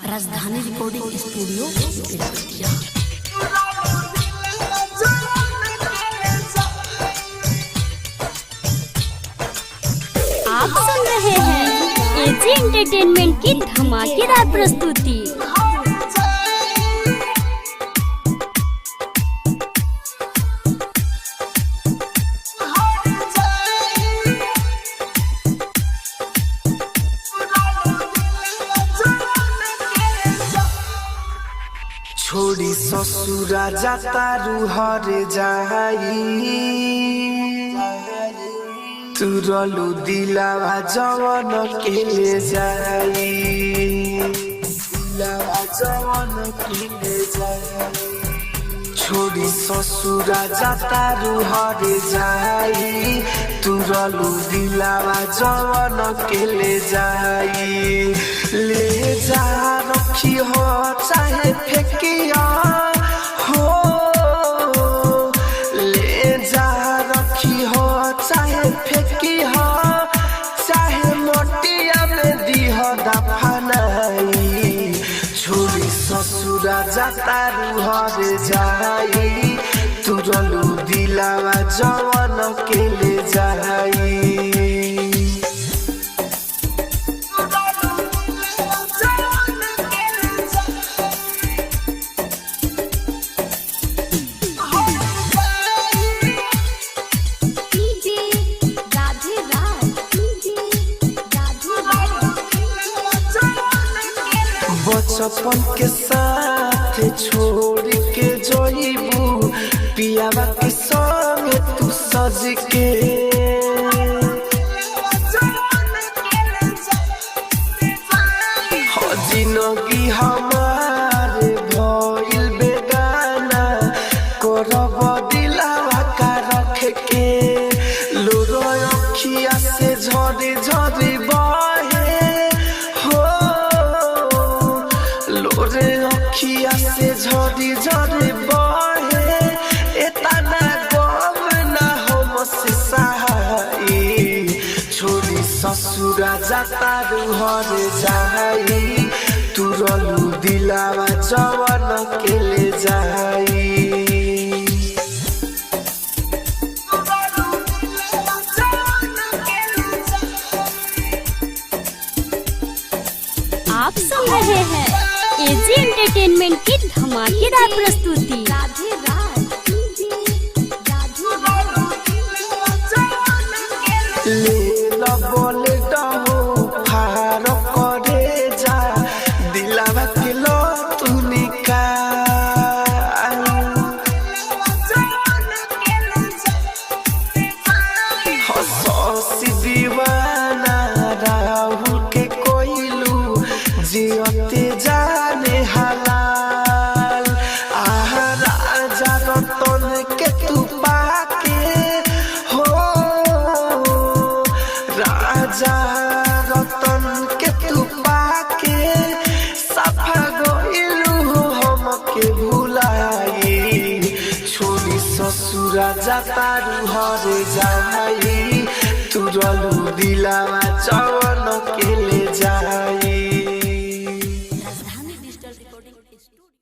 Rajdhani recording studio Belbattiya. आप सुन रहे हैं एजी एंटरटेनमेंट की धमाकेदार प्रस्तुति। छोड़ी ससुरा जाता हर जाई, तुरलू दिलावा जवन के ले जाई, दिलावा जवन के ले जाई। छोड़ी ससुरा जाता हर जाई, तुरलू दिलावा जवन के ले जाई। ले जा रखी हो चाहे फेंकिया हो, ले जा रखी हो चाहे फेंकी हो, चाहे मोटिया में दीह दफनाई। छोड़ी ससुरा जाता हर जाई, तुरलू दिलावा जवन के ले जाई। डीजे राधे राज, डीजे राधे राज। बचपन के साथ छोड़ के जइबू पियावा के संग तू सज के, हो जिनगी हमार भइल बेगाना, करब दिलावा का रख के। लोरो अखिया से झरी झरी बहे हो, लोरे अखिया से झरी झरी बहे, एतना गम ना हम से सहाई। छोड़ी ससुरा जाता हर जाई, तुरलू दिलावा जवन के ले जाई। आप सुन रहे हैं एजी एंटरटेनमेंट की धमाकेदार प्रस्तुति। राधे राज, डीजे राधे राज। ले बोले डहो फार करे जा, दिलावा के लो तू निकाल। हससी दीवाना राहुल के कोइलू जियते जाने हलाल। आह राजा रतन के तू पाके हो, राजा रतन के तू पाके सफा गइलू हम के भुलाई। छोड़ी ससुरा जाता हर जाई, तुरलू दिलावा जवन के ले जाई।